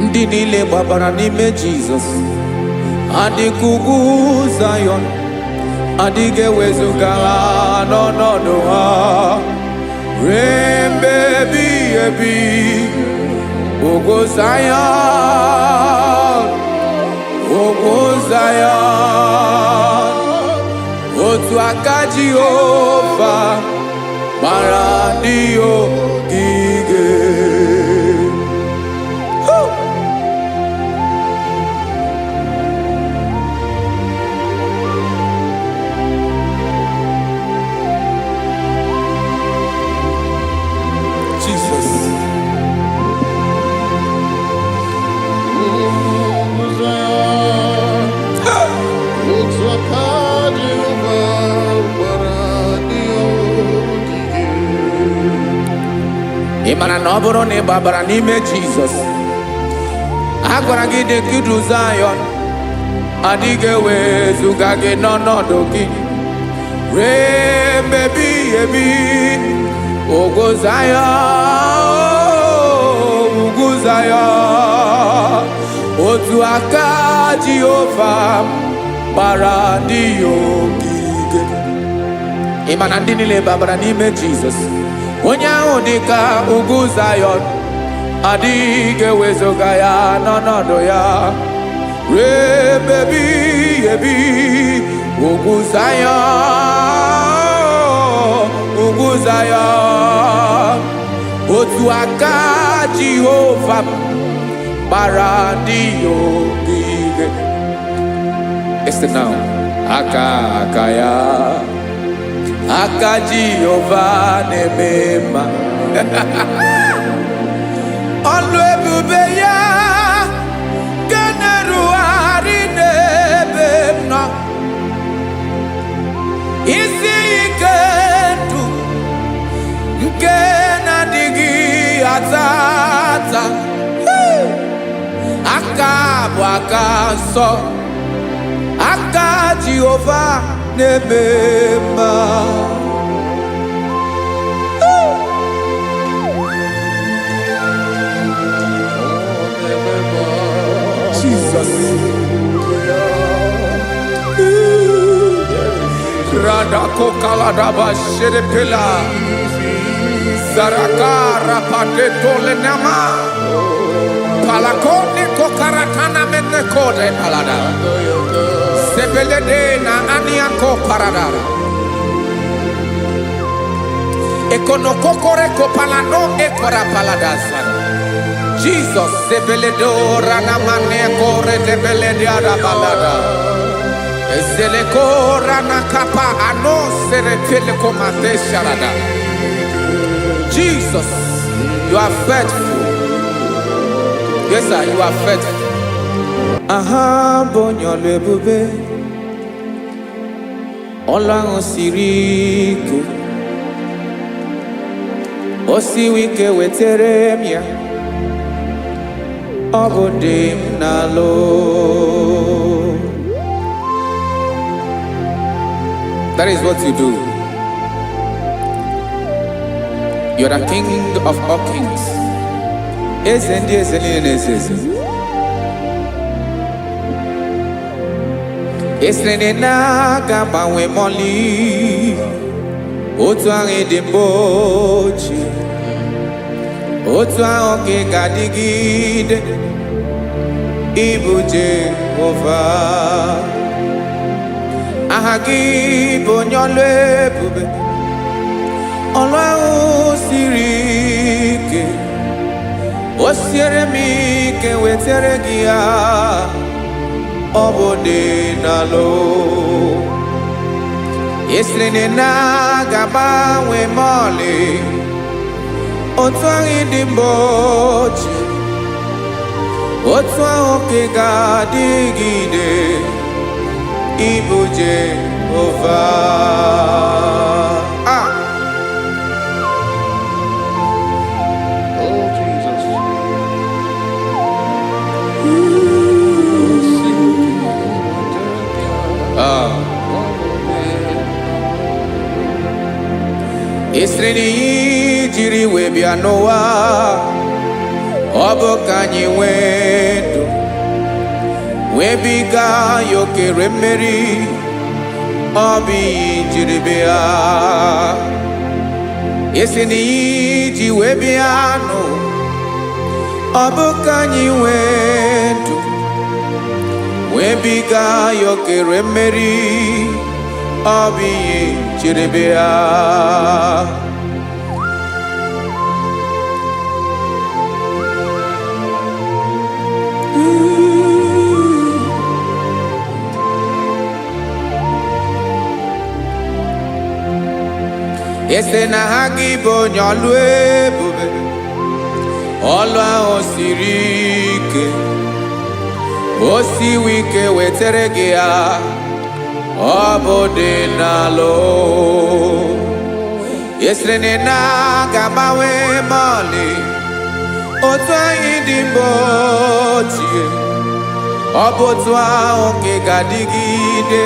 Ndị niile gbabara n'ime Jizọs adịka ugwu Zayọn, adịghị ewezuga ha n'ọnọdụ ha ruo mgbe ebighị ebi. Ugwu Zayọn, ugwu Zayọn, otu aka Jehova gbara ndị ogige. Woo! Jesus. Ugwu Zayọn, otu aka Jehova gbara ndị ogige. Ị mara na ọ bụrụ na ị gbabara n'ime Jizọs, a gwara gị dị ka idu Zayọn, adịghị ewezuga gị n'ọnọdụ gị ruo mgbe ebighị ebi. Ugwu Zayọn, ugwu Zayọn, otu aka Jehova gbara ndị ya ogige. Ị ma na ndị niile gbabara n'ime Jizọs, onye ahụ dị ka ugwu Zayọn, adịghị ewezuga ya n'ọnọdụ ya ruo ebe ebighị ebi. Ugwu Zayọn, ugwu Zayọn, otu aka Jehova gbara ndị ya ogige. Listen now. Aka aka ya, aka Jehova na-eme mma. Ọlụ ebube ya nke na-erugharị n'ebe m nọ, isi ike ndụ nke na-adịghị ata ata. Aka bụ aka nsọ, aka Jehova na-eme mma. Ọ na-eme mma. Jesus. Radako kaladaba shedepela. Zaraka rapate tolenama. Palakone kokaratana mene kode palada. Sebelede na aniako paradara. Ekonokokore kopalano ekora paladasa. Jesus sebeledo ranamane kore debelede arabalada. Ezeleko rana kapa ano seretele komate sharada. Jesus, you are faithful. Yes, sir, you are faithful. Aha bụ onye ọlụ ebube, ọlụ ahụ siri ike, o siwi ike wetere m ya, ọ bụ dị m n'alụ. That is what you do. You are the King of all kings. Eze ndị eze niile na-eze eze. Esiri na aga agbanwe mọlị, otu ahụ dị mbụ ochie, otu ahụ ka ị ga-adịgide, ịbụ Jehova. Aha gị bụ onye ọlụ ebube, ọlụ ahụ siri ike, o siere m ike wetere gị ya, ọ bụ dị n'alụ. Esiri na ga-agbanwe ma ọlị, otu ahụ dị mbụ ochie, otu ahụ ka ị ga-adịgide, ịbụ Jehova. Ah! Oh, Jesus. Ah. Esiri na ihe jiri wee bịa n'ụwa, Ọ bụ ka anyị nwee ndụ, nwebiga ya okere mmeri, ọ bụ ihe jiri bịa. Isi na ihe iji wee bịa nụ, ọ bụ ka anyị nwee ndụ, nwebiga ya okere mmeri, ọ bụ ihe jiri bịa. Ese na ha gị bụ onye ọlụ ebube, ọlụ ahụ siri ike, o siwi ike wetere gị ya, ọ bụ dị n'alụ. Esiri na ị na-aga agbanwe ma ọlị, otu anyị dị mbụ ochie, ọ bụ otu ahụ ka ị ga-adịgide,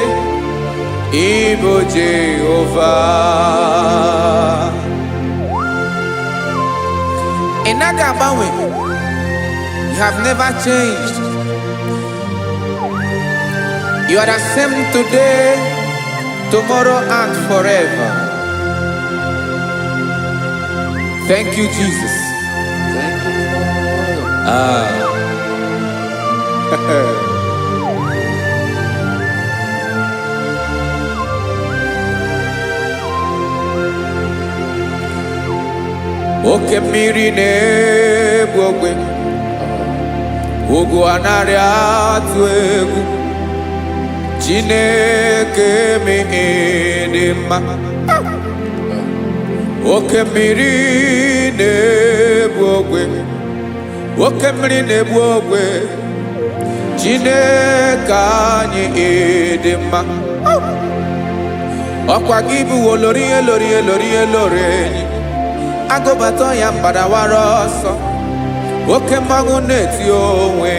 ịbụ Jehova. Ị naghị agbanwe. You have never changed. You are the same today, tomorrow, and forever. Thank you, Jesus. Thank you, Lord. Ah. Oke mmiri na-egbu ogwe, ugwu anaghị atụ egwu. Chineke m dị mma. Oke mmiri na-egbu ogwe, oke mmiri na-egbu ogwe. Chineke anyị dị mma. Ọkwa gị bụ olori elori elori elori enyi. Agụbata ya mgbadawara ọsọ. Oke mmanwụ na-eti onwe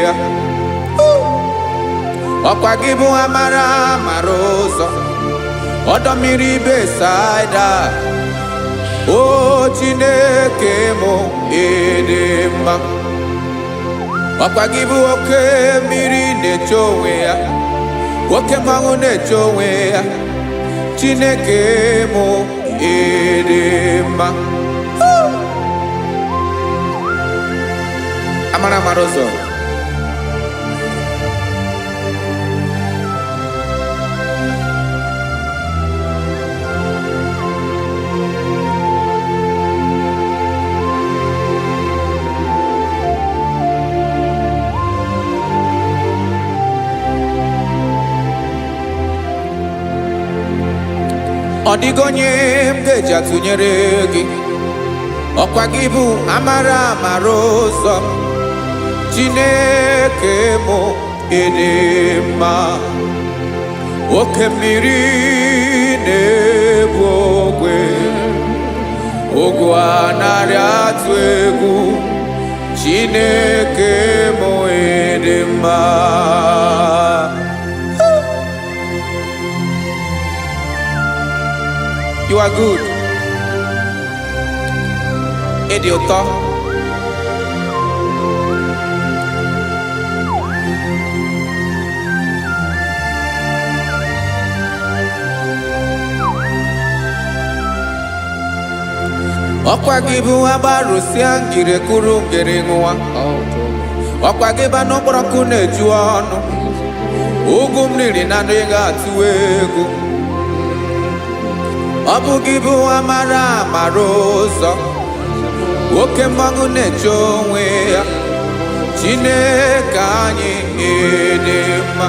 ya. Ọkwa gị bụ amara mara ụzọ. Ọdọ mmiri Besaida. O Chineke mụ ịdị mma. Ọkwa gị bụ oke mmiri na-eche onwe ya. Oke mmanwụ na-eche onwe ya. Chineke mụ ịdị mma. Amara mara ụzọ. Ọ dịghị onye m ga-eji atụnyere gị. Ọkwa gị bụ amara amara ụzọ m. Chineke mụ ịdị mma. Oke mmiri na-ebu ogwe, ogwe anaghị atụ egwu. Chineke mụ ịdị mma. You are good. Ịdị ụtọ. Ọkwa gị bụ agbarụsịa ngiri kuru ngiri ṅụwa. Oh, glory. Ọkwa gị bụ anụ kpọrọ nkụ na-eju ọnụ. Ugwu m riri na adịghị atụ egwu. Ọ bụ gị bụ amara amara ụzọ. Oke mmanwụ na-eche onwe ya. Chineke anyị ịdị mma.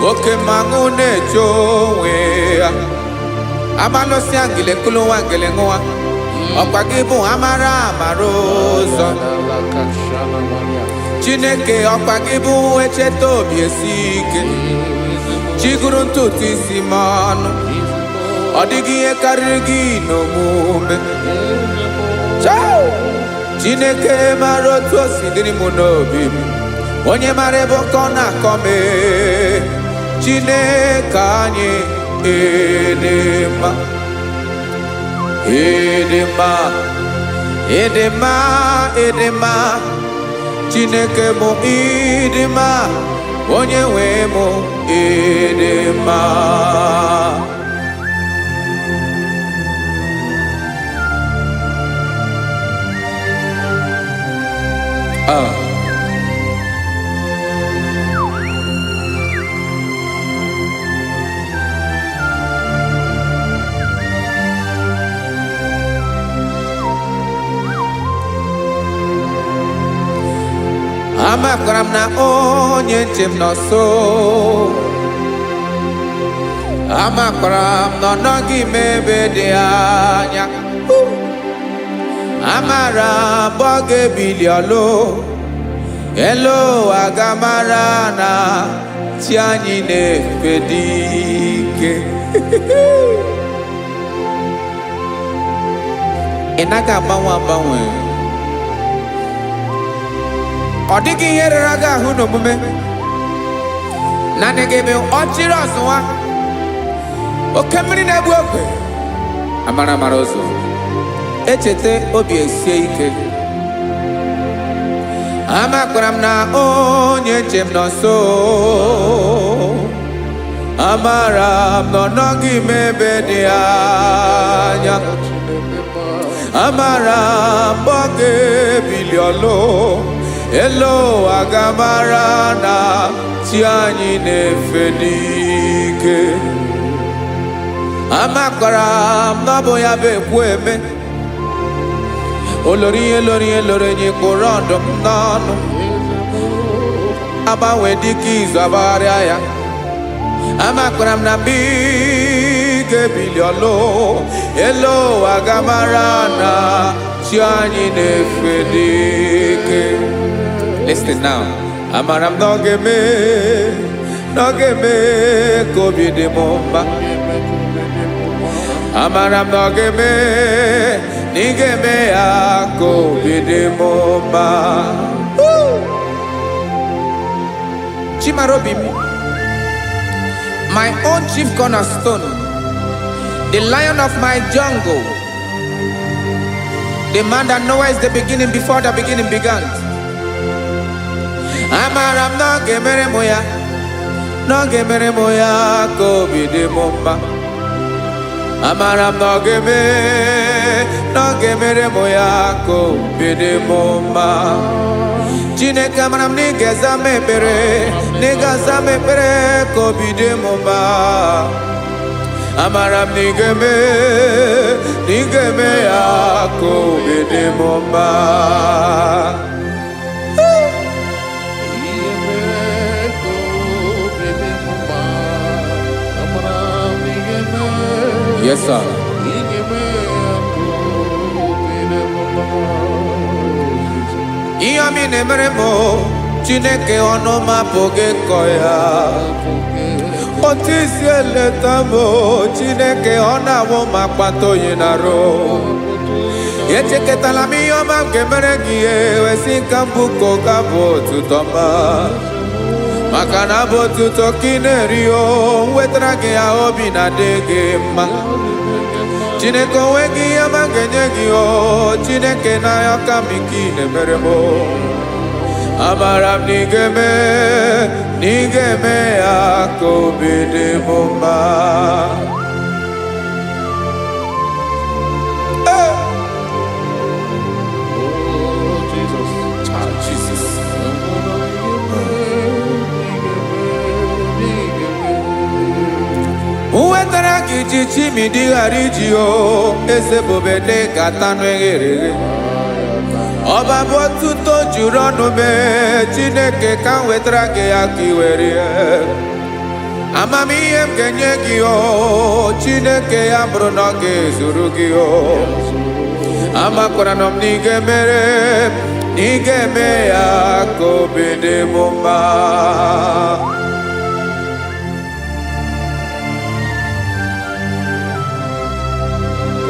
Oke mmanwụ na-eche onwe ya. Abalụsịa ngile kulu nwa ngile ṅụwa. Ọkwa gị bụ amara amara ụzọ. Chineke ọkwa gị bụ echeta obi esi ike. Chiguru ntutu isi m ọnụ. Ọ dịghị ihe karịrị gị n'omume. Chao! Chineke mara otu o si dịrị m n'obi m. Onye mara ebe ọkọ na-akọ m ee. Chineke anyị ịdị mma. Ịdị mma. Ịdị mma, ịdị mma, Chineke mụ, ịdị mma, onye nwe mụ, ịdị mma. Ah. Amakwara m na onye nche m nọ nso. Amakwara m na ọ nọghị m ebe dị anya. Amara m ọ ga-ebili ọlụ elu ụwa, ga-amara na chi anyị na-efe dị ike. Ị naghị agbanwe agbanwe. Ọ dịghị ihe rere gị ahụ n'omume. Naanị gị bụ ọchịrị ọzụwa, oke mmiri na-egbu ogwe, amara amara ụzọ, echeta obi esie ike. Amakwara m na onye nche m nọ nso. Amara m na ọ nọghị m ebe dị anya. Amara m ọ ga-ebili ọlụ elu ụwa, ga-amara na chi anyị na-efe n'ike. Amakwara m na ọ bụ ya bụ ekwu eme olori ihe lori ihe lori enyi kpụrụ ọdụm n'ọnụ, agbanwe dịka izu agbagharịa ya. Amakwara m na mgbe ị ga-ebili ọlụ elu ụwa, ga-amara na chi anyị na-efe dike. Listen now. Amara m na ọ ga-eme, na ọ ga-eme ka obi dị m mma. Amara m na ọ ga-eme, na ị ga-eme ya ka obi dị m mma. Woo! Chimarobi m, my own chief cornerstone, the lion of my jungle, the man that knows the beginning before the beginning began. Amara m na ọ ga-emere m ya, na ọ ga-emere m ya ka obi dị m mma. Amara m na ọ ga-eme, na ọ ga-emere m ya ka obi dị m mma. Chineke, amara m na ị ga-aza m ekpere, na ị ga-aza m ekpere ka obi dị m mma. Amara m na ị ga-eme, na ị ga-eme ya ka obi dị m mma. Ihe mere ka obi dị m mma. Amara m ị ga-eme. Yes, sir. Ị ga-eme ya ka obi dị m mma. Ihe ọma ị na-emere m o, Chineke, ọnụ m apụghị ịkọ ya. Otu isi eleta m o, Chineke, ọ na-awụ m akpata oyi na-arụ. Echekọtala m ihe ọma m ga-emere gị, wesị ka mbụ ka ọ ga-abụ otuto ọma, maka na abụ otuto ka ị na-eri. O wetara gị ya, obi na-adị gị mma. Chineke, onwe gị ihe ọma m ga-enye gị o, Chineke, n'anya ka m ike ị na-emere m o. Amara m na ị ga-eme, na ị ga-eme ya ka obi dị m mma. Hey! Oh, Jesus. Ah, Jesus. Amara m ị ga-eme, ị ga-eme, ị ga-eme. Wetara gị ji chimidi ghara iji o, eze bube dị ka tanụ eghere eghe. Ọba bụ otuto juru ọnụ mee. Chineke, ka m wetara gị ya ka ị were amamihe m ga-enye gị o, Chineke, ya bụrụ na ọ ga-ezuru gị o. Amakwara na m na ị ga-emere, na ị ga-eme ya ka obi dị m mma.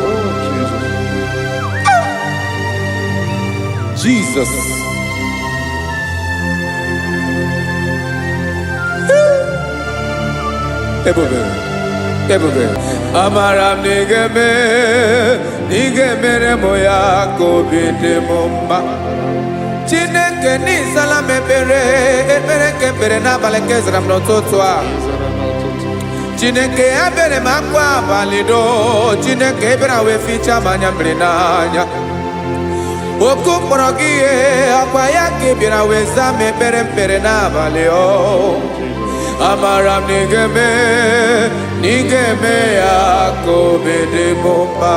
Oh, Jesus. Jesus. Ebube, ebube. Amara m na ị ga-eme, na ị ga-emere m ya ka obi dị m mma. Chineke n'ịzala m ekpere, ekpere nke ekpere n'abalị nke zara m n'ụtụtụ a. Ịzara n'ụtụtụ. Chineke ebere m akwa abalị do. Chineke ebere wee fichaa m anya mmiri n'anya. Oku mkpọrọ gị ihe ọkwa ya ka ị bịara wee zaa m ekpere mkpere n'abalị o. Amara m na ị ga-eme, na ị ga-eme ya ka obi dị m mma.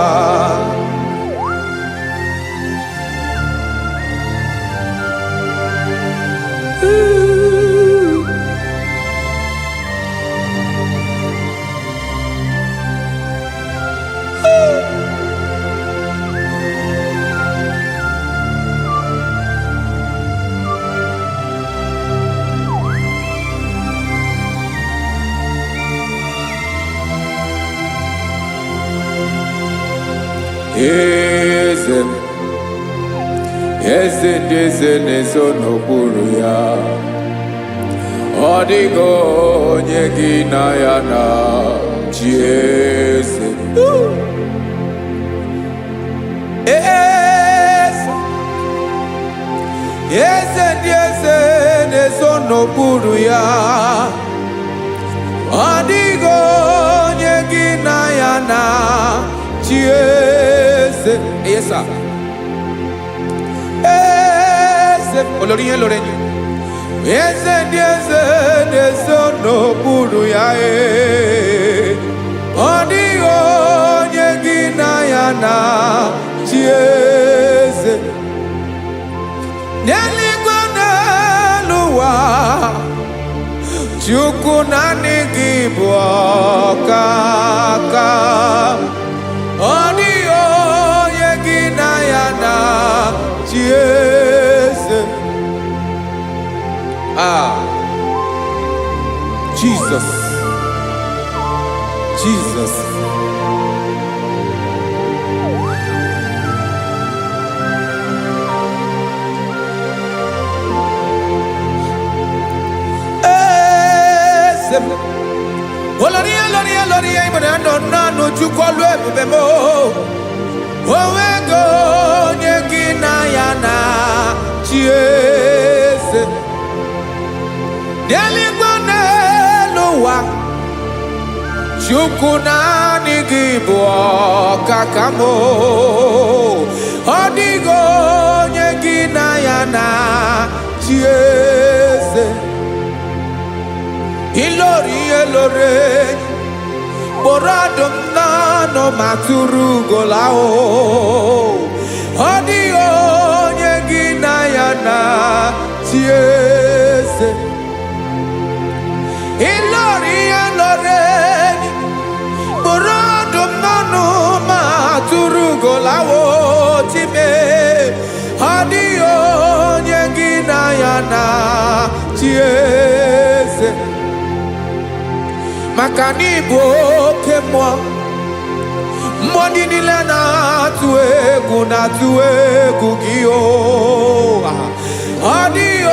Eze m, eze ndị eze na-ezo n'okpuru ya. Ọ dịghị onye gị na ya na chi eze. Eze, eze ndị eze na-ezo n'okpuru ya. Ọ dịghị onye gị na ya na chi eze. Yes, sir. Eze, olórí yẹn lórí yẹn. Eze ndị eze na-ezo n'okpuru ya ee. Ọ dịghị onye gị na ya na chi eze. N'eluigwe n'elu ụwa, Chukwu naanị gị bụ ọkaka. Ọ dịghị onye gị na ya na chi eze. Ah, Jesus, Jesus. Eze m. Olórí olórí olórí ìbọn nọ nánú Chukwu ọlụ ebube m. Onwego onye gị na ya na chi eze. N'eluigwe n'elu ụwa, Chukwu naanị gị bụ ọkaka m. Ọ dịghị onye gị na ya na chi eze. Ilori ihe lore enyi, kpụrụ ọdụm n'ọnụ ma tụrụ ugola o. Ọ dịghị onye gị na ya na chi eze. Ilori ihe lore enyi, kpụrụ ọdụm n'ọnụ ma tụrụ ugola o chime. Ọ dịghị onye gị na ya na chi eze. Maka na ịbụ oke mmụọ, mmụọ ndị niile na-atụ egwu na-atụ egwu gị o. Ọ dịghị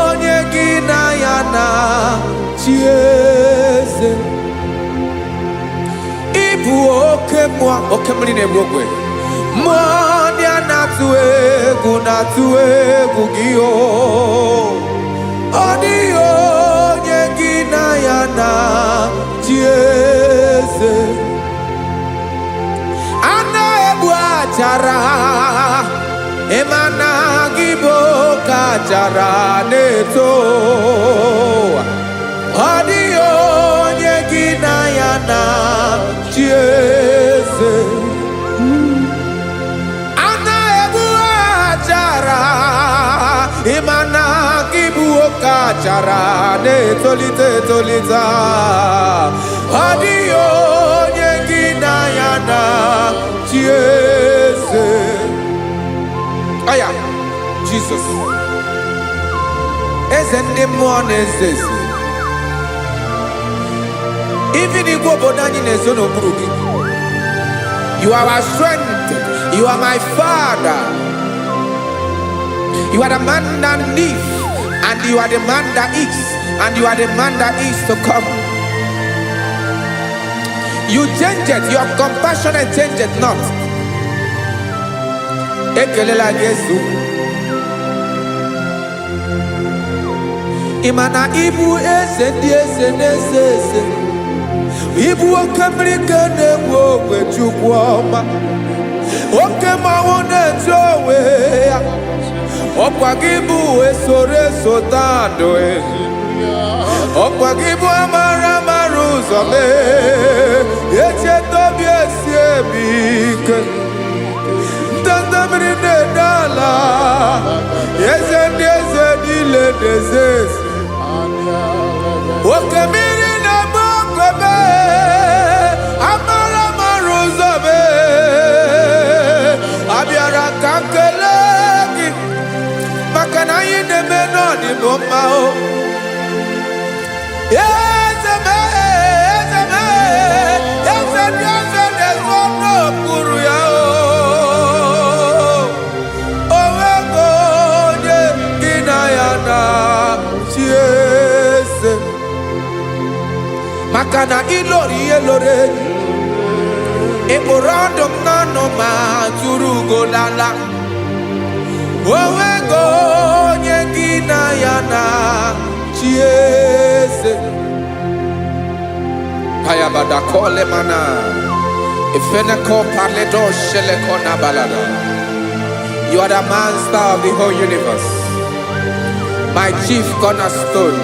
onye gị na ya na chi eze. Ịbụ oke mmụọ, oke mmiri na-egbu ogwe. Mmụọ ndị a na-atụ egwu na-atụ egwu gị o. Ọ dịghị onye gị na ya na chi eze. A na-egbu achara, ịma na gị bụ oke achara na-eto. Ọ dịghị onye gị na ya na chi eze. A na-egbu achara, ịma na gị bụ oke achara na-etolite etolite. Ọ dịghị onye gị na ya na chi eze. Aya, Jesus. Eze ndị mmụọ na-eze eze. Even igwe obodo anyị na-ezo n'okpuru gị. You are our strength. You are my father. You are the man that lives, and you are the man that is, and you are the man that is to come. You change it. Your compassion changeth not. Ekelela gị, eze ukwu. Ị ma na ịbụ eze ndị eze na-eze eze, ịbụ oke mmiri ka na-egbu ogwe. Chukwu ọma, oke mmanwụ na-etu onwe ya, ọkwa gị bụ esoro eso tandụ, ọkwa gị bụ amara mara ụzọ mee echeta obi esi emi ike, ndanda mmiri na-ede ala, eze ndị eze niile na-eze eze, oke mmiri na-egbu ogwe mee amara mara ụzọ mee. Abịara ka m kelee gị maka na anyị na-eme n'ọdịbụ mma o. Eze m, eze m, eze ndị eze na-ezo n'okpuru ya o. O nwego onye gị na ya na-achị eze, maka na ịlọrọ ihe lọrọ enyi, ị kpụrụ ọdụm n'ọnụ ma tụrụ ugo lala. O nwego onye gị na ya na-achị eze. Payabada kole mana ifeneko paledo sheleko na balada. You are the master of the whole universe, my chief cornerstone.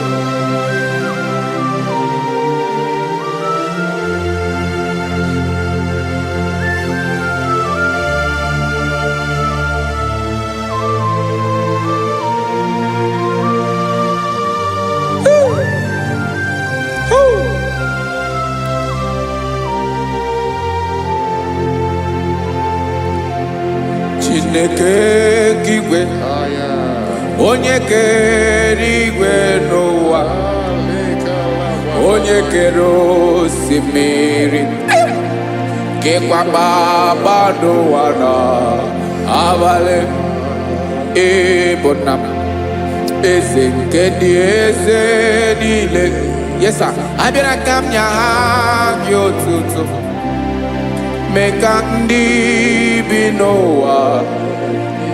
Woo. Chineke nke igwe, onye kere igwe n'ụwa, onye kere osimiri, kekwa kpakpando ụwa na abalị, ịbụ nna m, eze nke ndị eze niile. Yesa abịara ka m nye ha gị otuto, mee ka ndị bi n'ụwa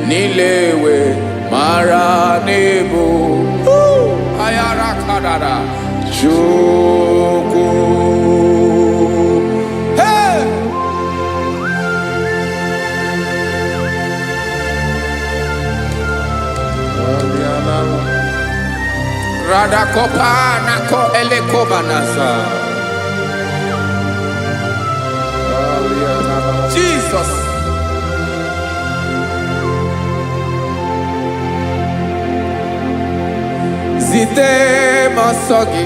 niile wee mara n'ịbụ ayara kadara Chukwu. Hey! Radakopa nako elekobanasa. Jesus. Zite m ọsọ gị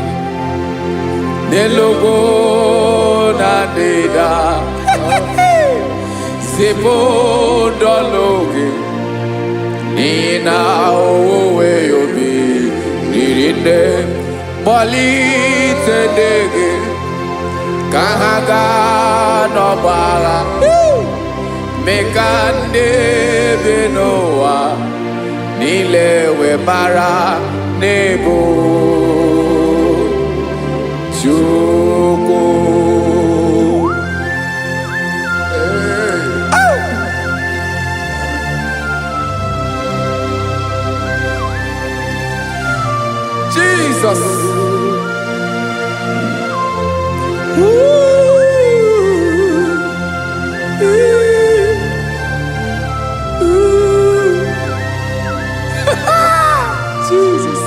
n'elu ugwu na ndịda. Zipụ ndọlụ gị n'ihi na owuwe obi riri nne. Kpọlite ndị gị ka ha gaa n'ọgbọ agha. Mee ka ndị bi n'ụwa niile wee mara n'ịbụ Chukwu. Jesus. Ooh. Ooh. Ooh. Jesus.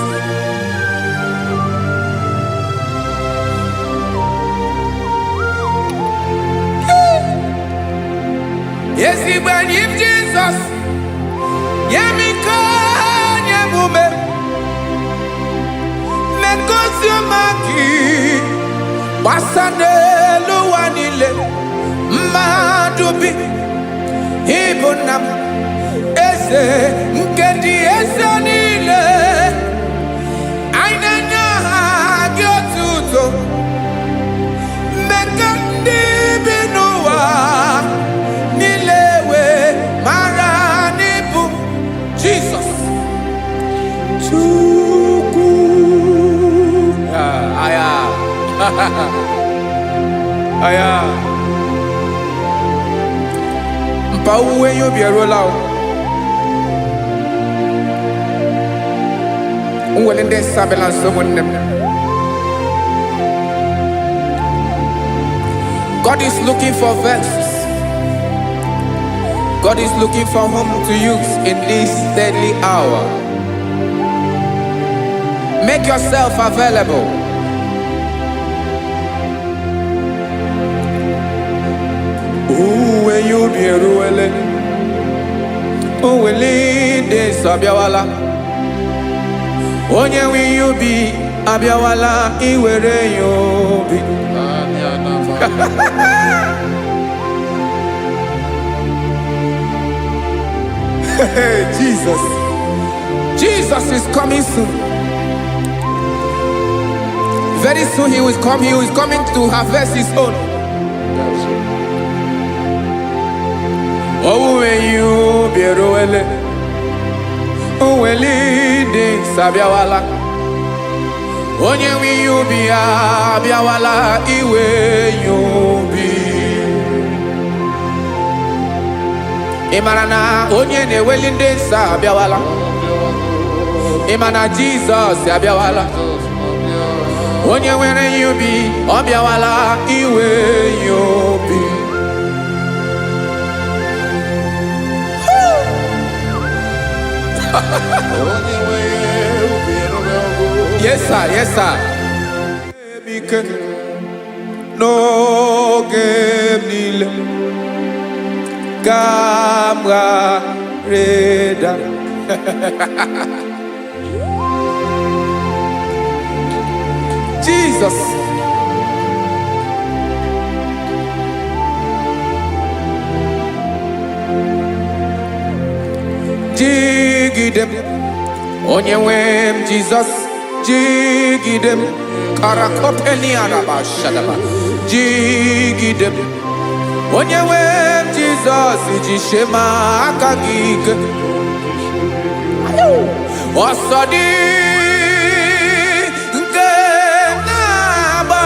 Ezigbo enyi m Jizọs, nye m ike, nye m ume, mee ka ozi ọma gị gbasa n'elu ụwa niile. Mmadụ bi ịbụ nna m, eze nke ndị eze niile, anyị na-enye aha gị otuto. Mee ka ndị bi n'ụwa niile wee mara n'ịbụ Jizọs Chukwu. Ah, aya aya mpa, owuwe ihe ubi eruola o. Nwere ndị nsọ abịala nso, ụmụnne m. God is looking for vessels. God is looking for whom to use in this deadly hour. Make yourself available. Uwe ya ubi eruwele. Owele ndị nsọ abịawala. Onye nwe ihe ubi abịawala iwere ya obi. Anya na ma. Hey, Jesus. Jesus is coming soon. Very soon he will come. He is coming to harvest his own. That's it. Owuwe ihe ubi eruwele. Owele ndị nsọ abịawala. Onye nwe ihe ubi ya abịawala iwe ya obi. Ị mara na onye na-eweli ndị nsọ abịawala? Ị ma na Jizọs abịawala? Onye nwere ihe ubi ọ bịawala iwe ya obi. Onye nwe ubi eruwego. Yes sir, yes sir. Ike n'oge m niile ka m ghara ịda. Jesus. Jigide m, onye nwe m Jizọs, jigide m. Karakopeniaraba shadaba. Jigide m, onye nwe m Jizọs, jisie m aka gị ike. Ọsọ dị nke na-agba,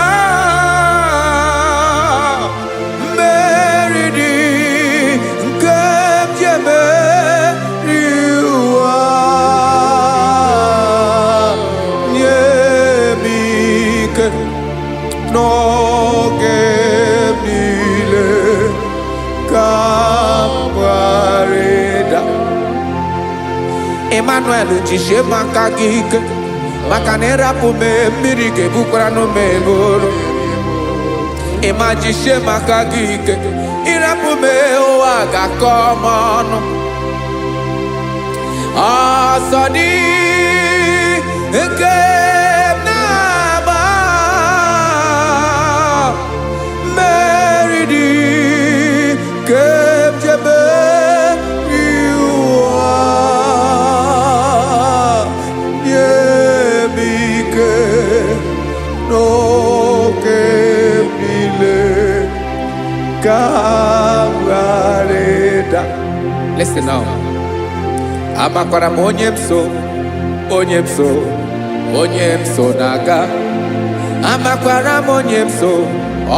mmeri dị nke m ji emeri ụwa. Nye m ike n'oge m niile ka m ghara ịda. Emmanuel, jisie m aka gị ike, maka na ịrapụ m, mmiri ga-ebukwara m eburu. Ịma jisie m aka gị ike, ịrapụ m, ụwa ga-akọ m ọnụ. Ọsọ dị nke m na-agba, mmeri dị nke m ji emeri ụwa. Nye m ike n'oge m niile ka m ghara ịda. Listen now. Amakwara m onye m so, onye m so, onye m so na-aga. Amakwara m onye m so,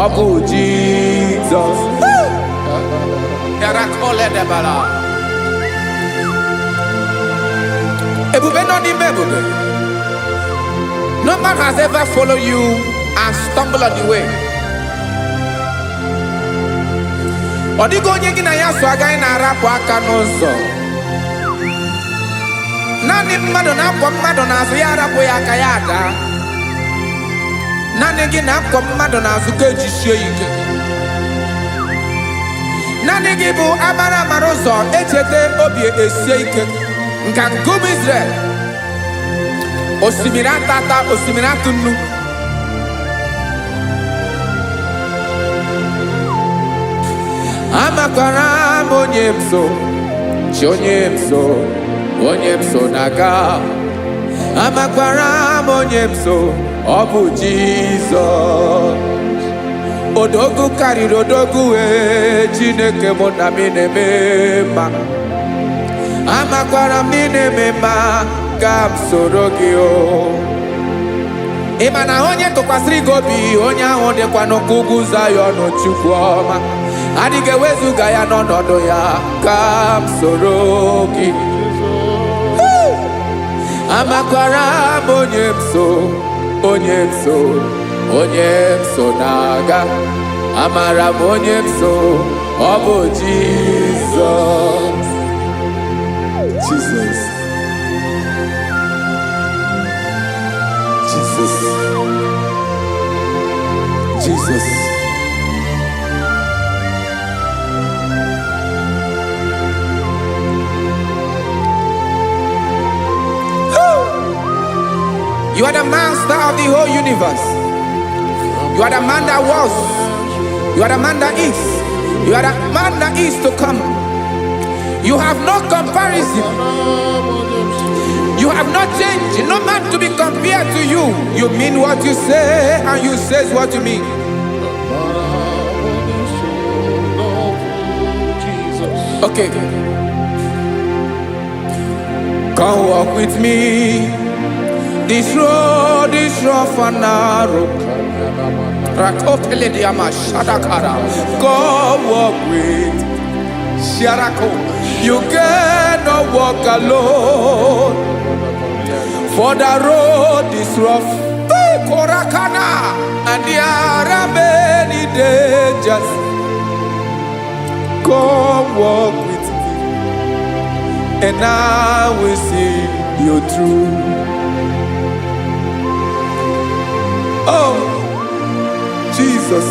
ọ bụ Jizọs. Yarakoledebala. Ebube nọ n'ime ebube. No man has ever followed you and stumbled on the way. Ọ dịghị onye gị na ya so agaghị na-arapụ aka n'ụzọ. Naanị mmadụ na-akwọ mmadụ n'azụ ya arapụ ya aka ya daa. Naanị gị na-akwọ mmadụ n'azụ ka ejisie ya ike. Naanị gị bụ amara amara ụzọ echeta obi esie ike. Nka nkume Israel. Osimiri atata, osimiri atụ nnu. Amakwara m onye m so, chi onye m so, onye m so na-aga. Amakwara m onye m so, ọ bụ Jizọs. Odogwu karịrị odogwu wee, Chineke mụ na m na-eme mma. Amakwara m na ị na-eme mma, ka m soro gị o. Ị ma na onye tụkwasịrị gị obi, onye ahụ dịkwa n'ụkwụ ugwu Zayọn. Chukwu ọma adịghị ewezuga ya n'ọnọdụ ya, ka m soro gị. Amakwara m onye m so, onye m so, onye m so na-aga. Amara m onye m so, ọ bụ Jizọs. Jesus. Jesus. Jesus. You are the master of the whole universe. You are the man that was. You are the man that is. You are the man that is to come. You have no comparison. You have not changed. No man to be compared to you. You mean what you say, and you says what you mean. Jesus. Okay. Come walk with me. This road is rough and narrow. Rakopele diama shadakara. Come walk with Sharako. You cannot walk alone. For the road is rough. Hey, Korakana. And there are many dangers. Come walk with me, and I will see you through. Oh, Jesus.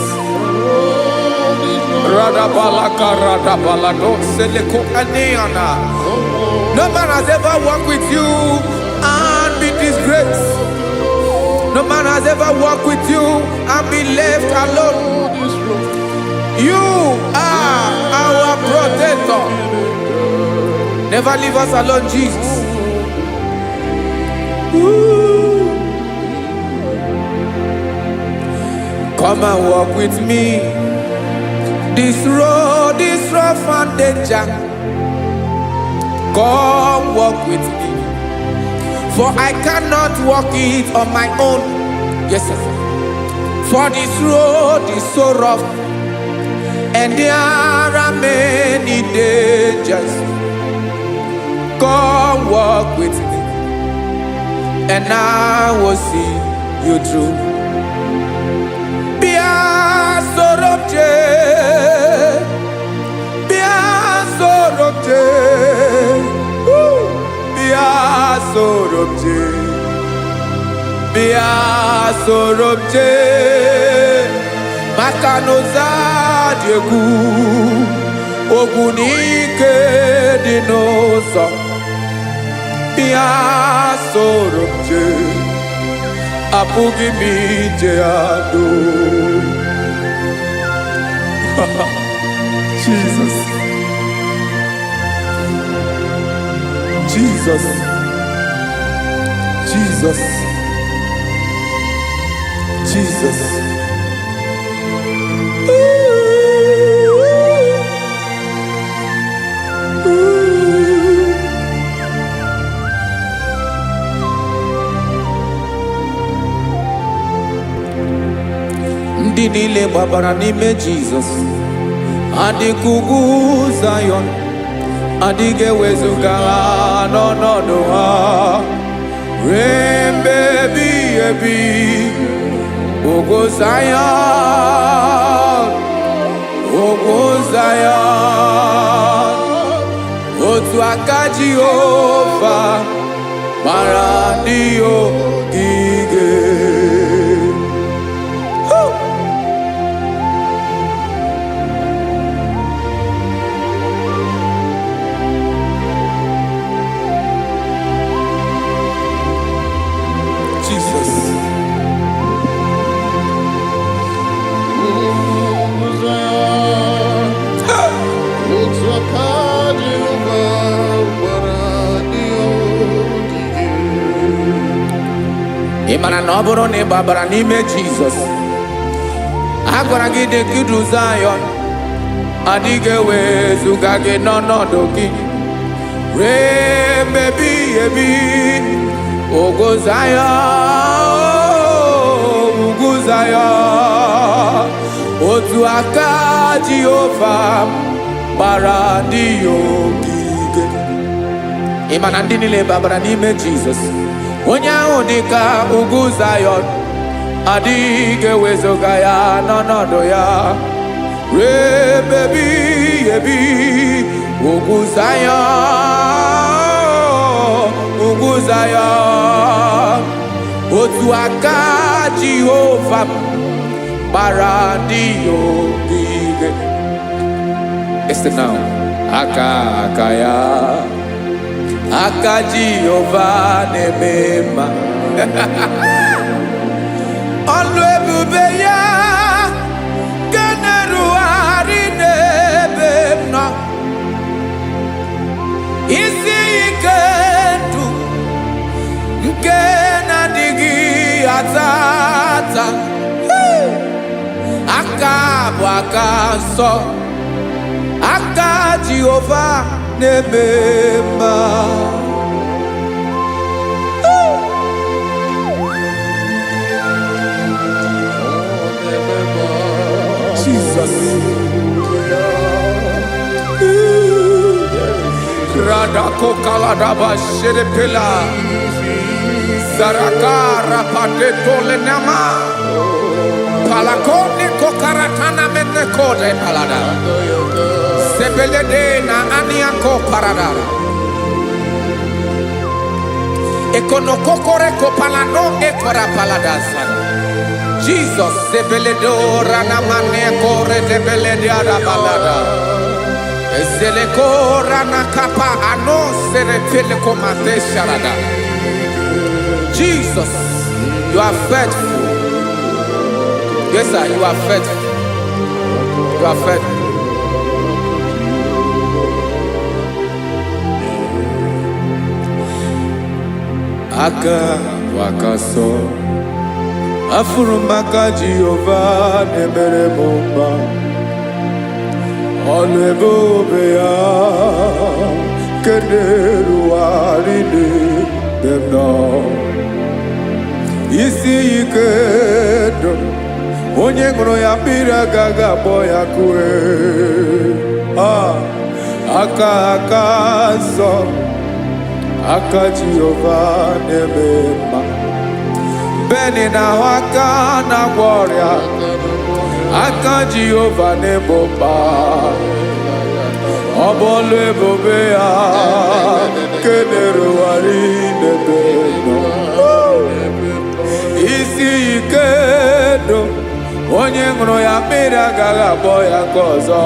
Radabalaka radabalado seleko aneana. No man has ever walked with you and be disgraced. No man has ever walked with you and be left alone. You are our protector. Never leave us alone, Jesus. Ooh. Come and walk with me. This road is rough and danger. Come walk with me. For I cannot walk it on my own. Yes, sir. For this road is so rough and there are many dangers. Come walk with me, and I will see you through. Bịa soro m jee, bịa soro m jee, woo! Bịa soro m jee, bịa soro m jee, maka na ụzọ a dị egwu, ogwu na ike dị n'ụzọ. Bịa soro m jee, apụghị m ije ya doo. Jesus. Jesus. Jesus. Jesus. Ooh, ooh. Ndị niile gbabara n'ime Jizọs adịka ugwu Zayọn, adịghị ewezuga ha n'ọnọdụ ha ruo mgbe ebighị ebi. Ugwu Zayọn, ugwu Zayọn, otu aka Jehova gbara ndị ogige. Jesus. Otu aka Jehova gbara ndị ogige. Ị mara na ọ bụrụ na ị gbabara n'ime Jizọs, a gwara gị dị ka idu Zayọn, adịghị ewezuga gị n'ọnọdụ gị ruo mgbe ebighị ebi. Ugwu Zayọn, ugwu Zayọn, otu aka Jehova gbara ndị ya ogige. Ị ma na ndị niile babara n'ime Jizọs Onye ahụ dị ka ugwu Zayọn, adịghị ewezuga ya n'ọnọdụ ya ruo ebe ebighị ebi. Ugwu Zayọn, ugwu Zayọn, otu aka Jehova m gbara ndị ya ogige. Listen now. Aka aka ya, aka Jehova na-eme mma. Ọlụ ebube ya nke na-erugharị n'ebe m nọ. Isi ike ndụ nke na-adịghị ata ata. Aka bụ aka nsọ, aka Jehova na-eme mma. Jesus. Radako kaladaba shedepela. Zaraka rapate tolenama. Palakone kokaratana mene kode palada. Sebelede na aniako paradara. Ekonokokore kopalano ekora paladasa. Jesus sebeledo ranamane kore debelede arabalada. Ezeleko ranakapa ano seretele komate sharada. Jesus, you are faithful. Yes, sir, you are faithful. You are faithful. Aka bụ aka sọ, afụrụ m aka Jehova na-emere m mma. Ọlụ ebube ya nke na-erugharị n'ebe m nọ. Isi ike ndụ, onye ṅụrụ ya mmiri agaghị akpọ ya kue. Ah, aka aka nsọ, aka Jehova na-eme mma. Beni na-ahụ aka na-agwọ ọrịa, aka Jehova na-egbo mkpa. Ọ bụ ọlụ ebube ya nke na-erugharị n'ebe nọ. Isi ike ndụ, onye ṅụrụ ya mmiri agaghị akpọ ya nke ọzọ.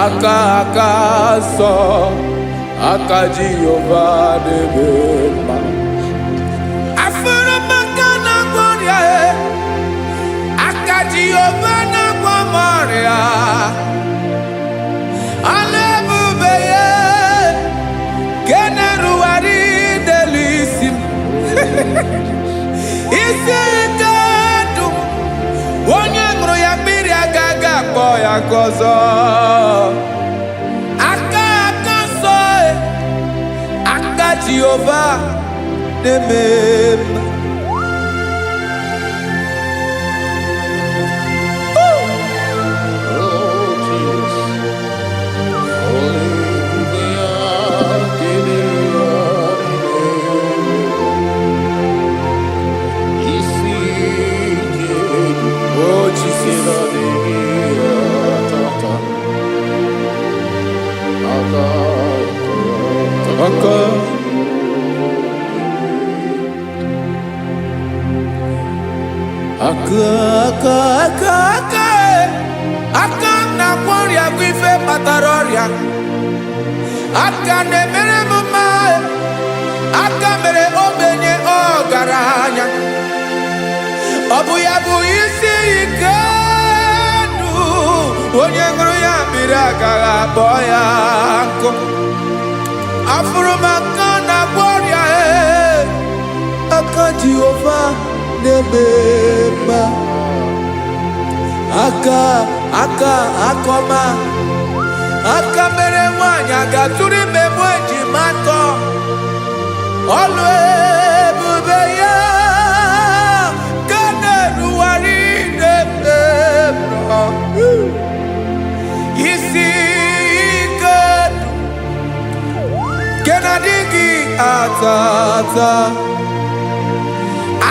Aka aka nsọ, aka Jehova na-eme mma. Afụrụ m aka na-agwọ ọrịa e, aka Jehova na-agwọ m ọrịa. Ọlụ ebube ya nke na-erugharị n'elu isi m. Isi ike ndụ, onye ṅụrụ ya mmiri agaghị akpọ ya nke ọzọ. Aka aka nsọ e, aka Jehova na-eme mma. Oh, Jesus. Hallelujah. Isi ike Oh Jesus. Tata. Aka Aka aka aka aka aka e. Aka m na-agwọ ọrịa bụ ife kpatara ọrịa. Aka na-emere m mma e. Aka mere ogbenye ọgaranya. Ọ bụ ya bụ isi ike ndụ, onye ṅụrụ ya mmiri agaghị akpọ ya nkụ. Afụrụ m aka na-agwọ ọrịa e, aka Jehova na-eme mma. Aka aka akọma, aka mere nwaanyị aga-atụrụ ime mụ ejima atọ. Ọlụ ebube ya ka na-erugharị n'ebe m nọ. Isi ike nke na-adịghị atata.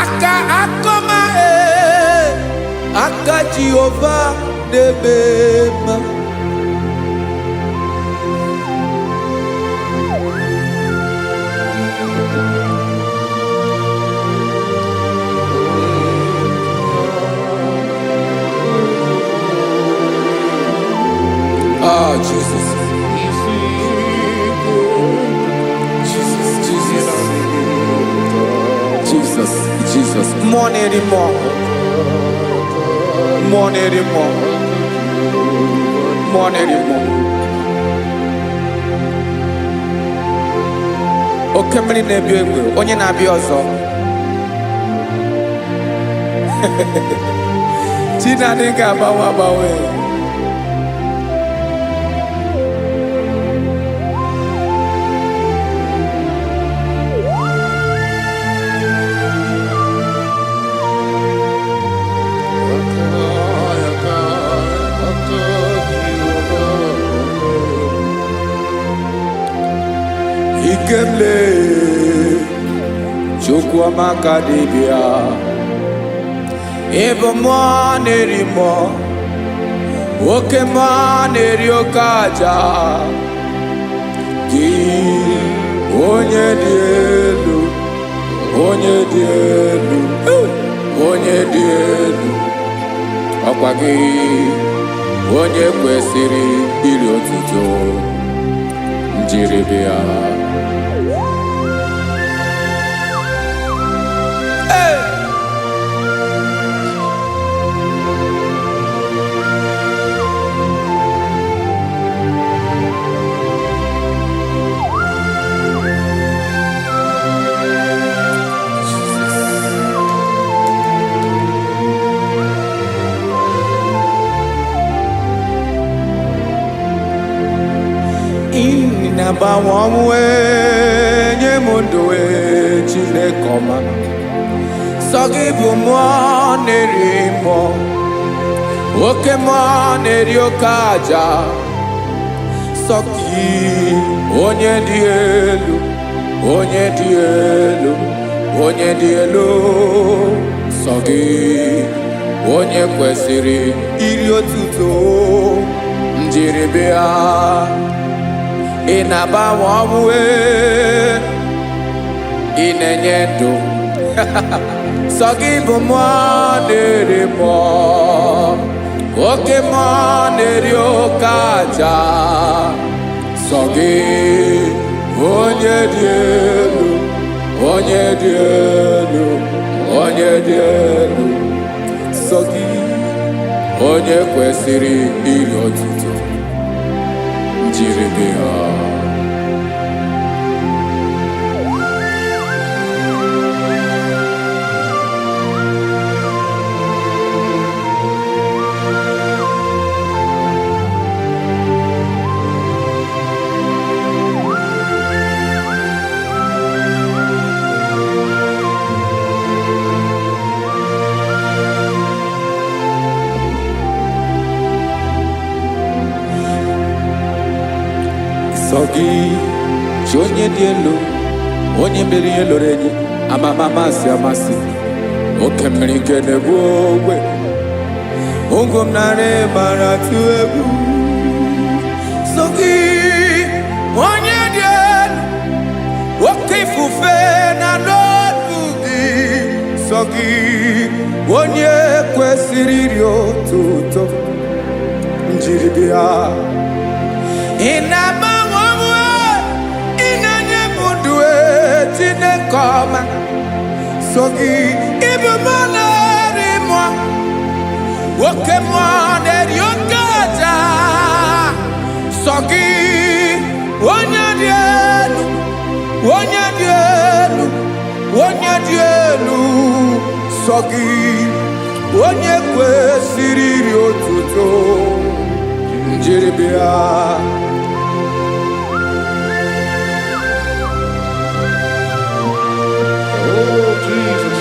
Aka akọma ee, aka Jehova na-eme mma. Ah, Jesus. Jesus, Jesus, Jesus, Jesus. Mmụọ na-eri mmụọ. Mmụọ na-eri mmụọ. Mmụọ na-eri mmụọ. Oke mmiri na-ebi egbe, onye na-abịa ọzọ. Chi na-adịghị agbanwe agbanwe. Ikemle Chukwuamaka dibịa. Ịbụ mmụọ na-eri mmụọ, oke mmụọ na-eri oke aja. Gị onye dị elu, onye dị elu, onye dị elu, ọkwa gị onye kwesịrị iri otuto njiribịa. Hey! Ị na-agbanwe ọnwụ nye m ndụ ee, Chineke ọma. Sọ gị bụ mmụọ na-eri mmụọ, oke mmụọ na-eri oke aja. Sọ gị onye dị elu, onye dị elu, onye dị elu. Sọ gị onye kwesịrị iri otuto njiribịa. Ị na-agbanwe ọnwụ ee, ị na-enye ndụ. Sọ gị bụ mmụọ na-eri mmụọ, oke mmụọ na-eri oke aja. Sọ gị onye dị elu, onye dị elu, onye dị elu. Sọ gị onye kwesịrị iri otuto njiribịa. Sọ gị chi onye dị elu, onye mere ihe loro enyi, amama amasị amasị, oke mmiri nke na-egbu ogwe ugwu m narị mara tụ egwu. Sọ gị onye dị elu, oke ifufe na n'olu gị. Sọ gị onye kwesịrị iri otuto njiribịa. Ị na-agbanwe ọnwụ, ị na-enye m ndụ ee, Chineke ọma. So gị ịbụ mmụọ na-eri mmụọ, oke mmụọ na-eri oke aja. Sọ gị onye dị elu, onye dị elu, onye dị elu. Sọ gị onye kwesịrị iri otuto njiribịa. Oh, Jesus.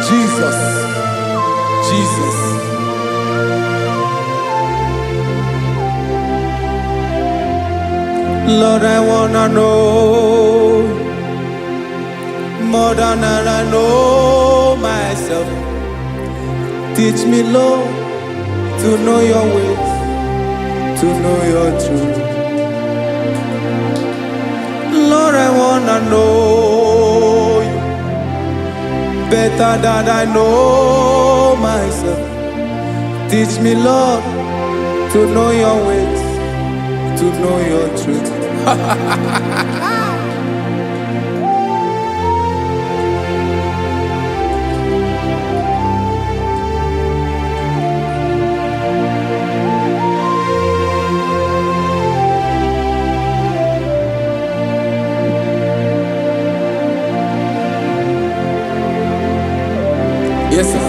Jesus. Lord, I wanna know more than I know myself. Teach me, Lord, to know your ways, to know your truth. Lord, I wanna know you better than I know myself. Teach me, Lord, to know your ways, to know your truth. Yes, sir.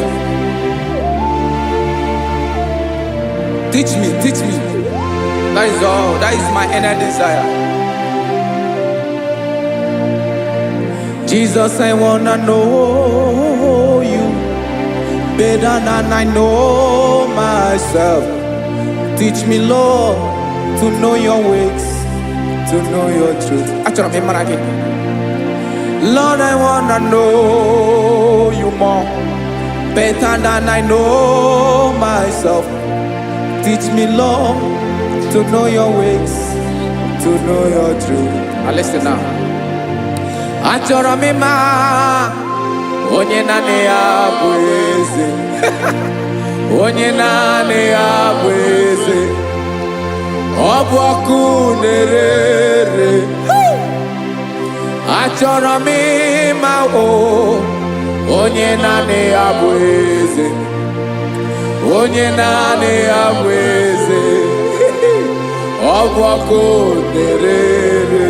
Teach me, teach me. That is all. That is my inner desire. Jesus, I wanna know you better than I know myself. Teach me, Lord, to know your ways, to know your truth. Achọrọ m ịmara gị. Lord, I wanna know you more, better than I know myself. Teach me, Lord, to know your ways, to know your truth. Now listen now. Achọrọ m ịma onye naanị ya bụ eze. Onye naanị ya bụ eze. Ọ bụ ọkụ na-ere ere. Achọrọ m ịma o onye naanị ya bụ eze. Onye naanị ya bụ eze. Ọ bụ ọkụ na-ere ere.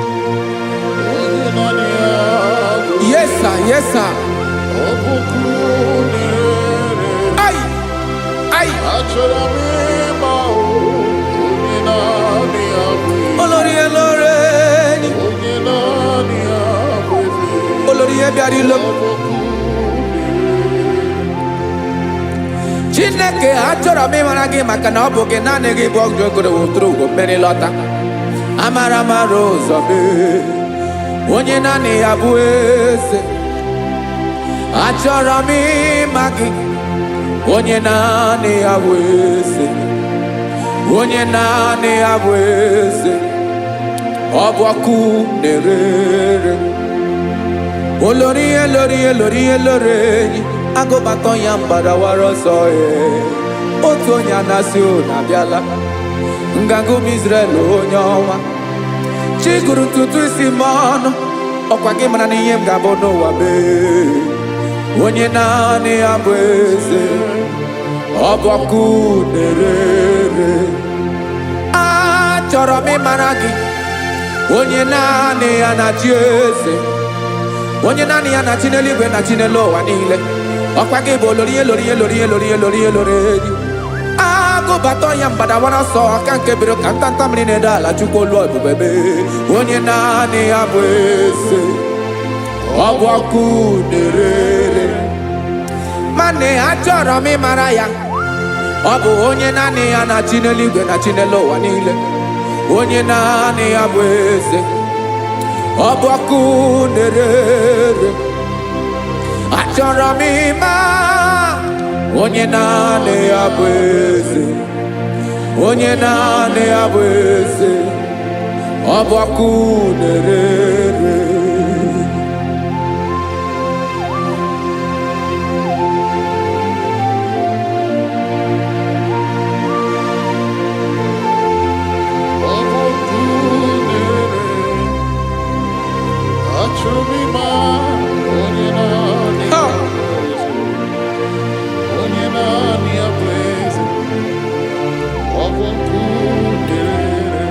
Onye naanị ya bụ Yes, sir. Yes, sir. Ọ bụ ọkụ na-ere. Ai, ai. Achọrọ m ịma o, onye naanị ya bụ eze. Olórí elóore ni. Onye naanị ya bụ eze. Olórí ihe bịara ilo. Ọ bụ ọkụ na-ere. Chineke, achọrọ m ịmara gị maka na ọ bụ gị naanị gị bụ ọgụ ogoro woturu ugo mmeri lọta. Amara mara ụzọ mee. Onye naanị ya bụ eze. Achọrọ m ịma gị. Onye naanị ya bụ eze. Onye naanị ya bụ eze. Ọ bụ ọkụ na-ere ere. Olórí elórí elórí elórí enyi agụbatọ ya mgbadawara ọsọ ee. Otu onye anasị unu abịala nganga ụmụ Izrel, onye ọnwa chi gụrụ ntutu isi m ọnụ, ọkwa gị mara na ihe m ga-abụ n'ụwa mee. Onye naanị ya bụ eze, ọ bụ ọkụ na-ere ere. Achọrọ m ịmara gị, onye naanị ya na-achị eze, onye naanị ya na-achị n'eluigwe na chi n'elu ụwa niile. Ọkwa gị bụ olori elori elori elori elori elori enyi agụbata ya mgbadawara ọsọ aka nke biro ka ntanta mmiri na-ede ala. Chukwu olu ebube mee, onye naanị ya bụ eze, ọ bụ ọkụ na-ere ere. Mana achọrọ m ịmara ya, ọ bụ onye naanị ya na-achị n'eluigwe na chi n'elu ụwa niile, onye naanị ya bụ eze, ọ bụ ọkụ na-ere ere. Achọrọ m ịma onye naanị ya bụ eze, onye naanị ya bụ eze, ọ bụ ọkụ na-ere ere. Ọ bụ ọkụ na-ere. Achọrọ m ịma onye naanị Ha! ya bụ eze. Onye naanị ya bụ eze. Ọ bụ ọkụ na-ere.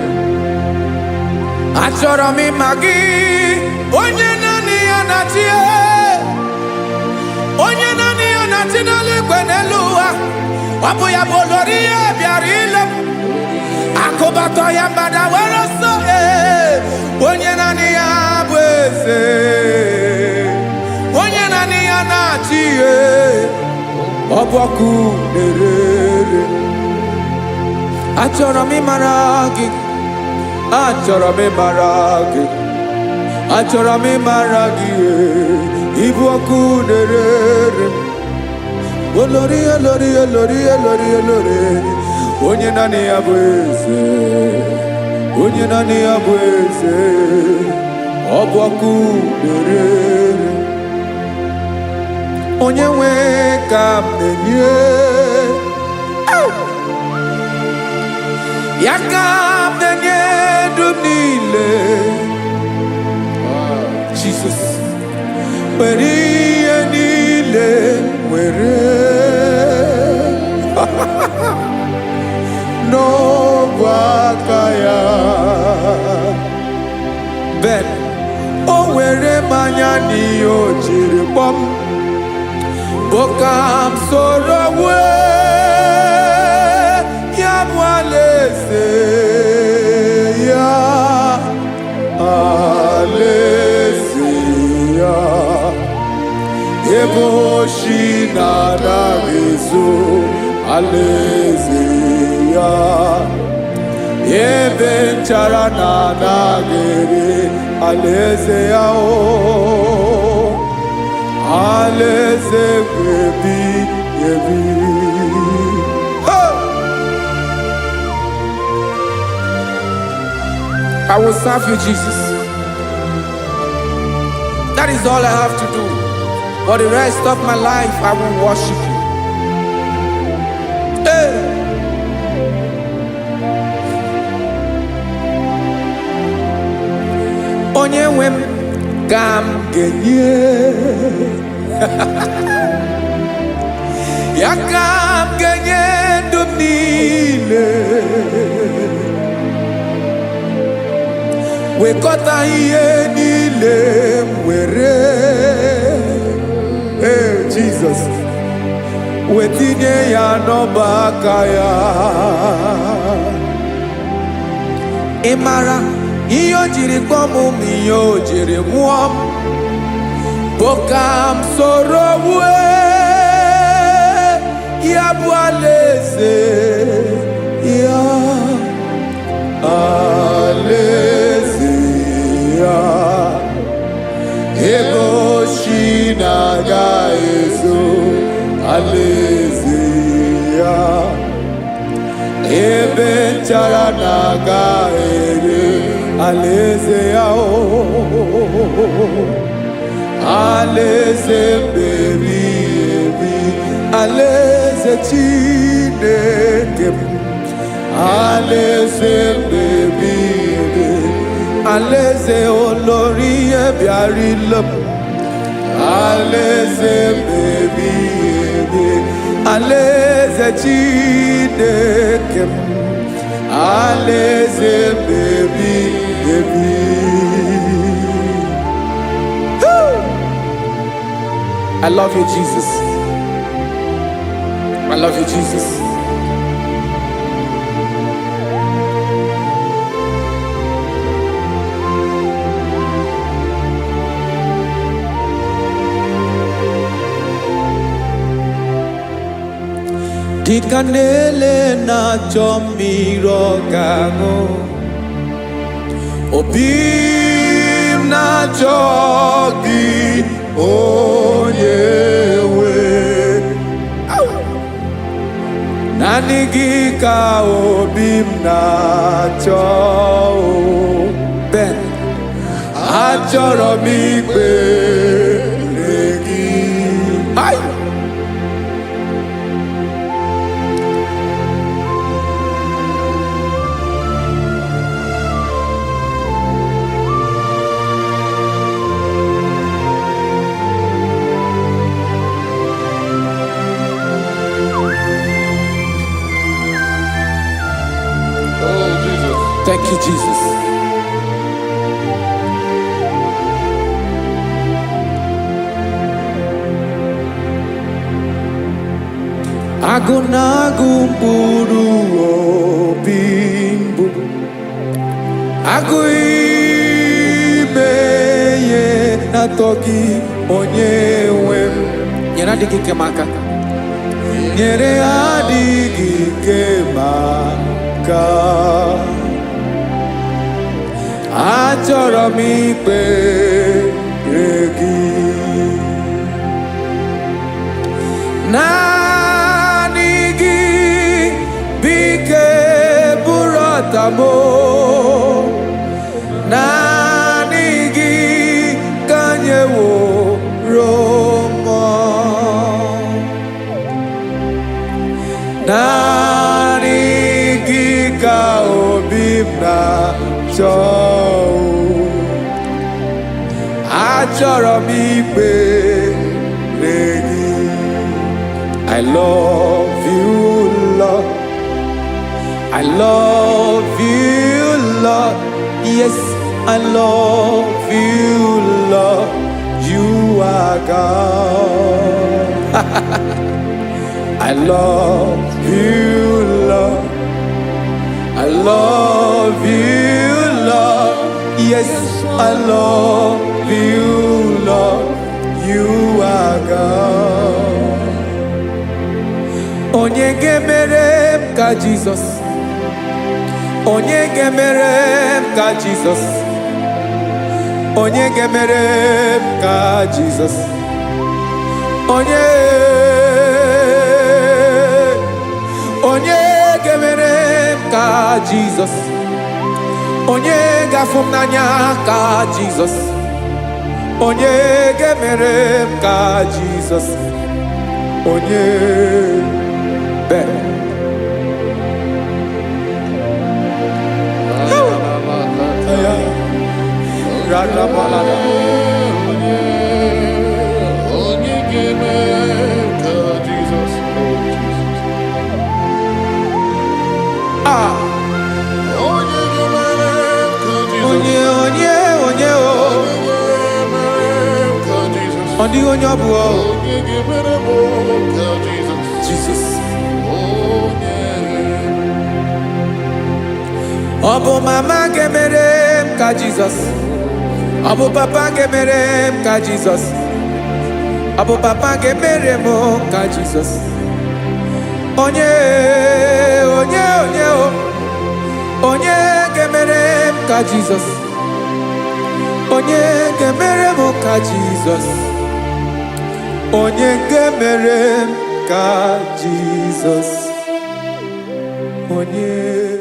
Achọrọ m ịma gị, onye naanị ya na-achị, onye naanị ya na-achị n'eluigwe n'elu ụwa. Ọ bụ ya bụ olori ihe bịara ile m akụbatọ ya mgbada were ọsọ ee. Onye naanị ya bụ eze, onye naanị ya na-achị ee. Ọ bụ ọkụ na-ere. Achọrọ m ịmara gị, achọrọ m ịmara gị, achọrọ m ịmara gị, ịbụ ọkụ na-ere. Olori, olori, olori, olori, olori, onye naanị ya bụ eze, onye naanị ya bụ eze, ọ bụ ọkụ na-ere. Onye nwe ka m na-enye ya, ka m na-enye ndụ m niile. Jesus, were ihe niile, were n'ogwe aka ya. Ben o were mmanya n'ihe o jiri kpọm bụ ka m soro wee ya bụ alaeze ya, alaeze ya, ebe oshi na-anaghị ezo, alaeze ya, ebe nchara na-anaghị ere, alaeze ya, o alaeze ebi ebi. Hey! I will serve you, Jesus. That is all I have to do. For the rest of my life, I will worship you. Hey! Onye nwe m ka m ga-enye ya, ka m ga-enye ndụ m niile, wekọta ihe niile m were. Ee, Jizọs, wetinye ya n'ọba aka ya. Ị mara ihe o jiri kpọọ m ma ihe o jiri mụọ m bụ ka m soro wue ya bụ alaeze ya, alaeze ya, ebe oshi na-aga ezo, alaeze ya, ebe nchara na-aga ere, alaeze ya, o alaeze mbebi ebi, alaeze Chineke m, alaeze mbebi ebi, alaeze olori bịarila m, alaeze mbebi ebi, alaeze Chineke m, alaeze mbebi ebi. Woo! I love you, Jesus. I love you, Jesus. Dịka na-ele na-achọ mmiri ọ ga-aṅụ, obi m na-achọ gị, onye nwe. Naanị gị ka obi m na-achọ o. Ben, achọrọ m ikpere gị. Ai! Oh, Jesus. Thank you, Jesus. Agụ na-agụ mkpụrụ obi mbụ, agụ ime ihe na-atọ gị, onye nwe m. Nyere adịghị ike m aka. Nyere adịghị ike maka achọrọ m ikpere gị. Naanị gị bụ ike bụrụ ọtamo. Naanị gị ka nyeworo mmụọ. Naanị gị ka obi m na-achọ. Achọrọ m ikpere gị. I love you, Lord. I love you, Lord. Yes, I love you, Lord. You are God. I love you, Lord. I love you, Lord. Yes, I love you, Lord. You are God. Onye ga-emere m ka Jizọs? Onye ga-emere m ka Jizọs? Onye ga-emere m ka Jizọs? Onye, onye ga-emere m ka Jizọs? Onye ga-afụ m n'anya ka Jizọs? Onye ga-emere m ka Jizọs? Onye bere. Ya radabalada. Onye ga-eme ka Jizọs, oh Jesus. Ah. Onye ga-emere ka Jizọs. Onye, onye, onye o. Onye ga-emere ka Jizọs. Ọ dịghị onye ọ bụ o. Onye ga-emere m ka Jizọs. Jizọs. Onye. Ọ bụ mama ga-emere m ka Jizọs? Ọ bụ papa ga-emere m ka Jizọs? Ọ bụ papa ga-emere m ka Jizọs? Onye, onye, onye o. Onye ga-emere m ka Jizọs? Onye ga-emere m ka Jizọs? Onye ga-emere m ka Jizọs? Onye.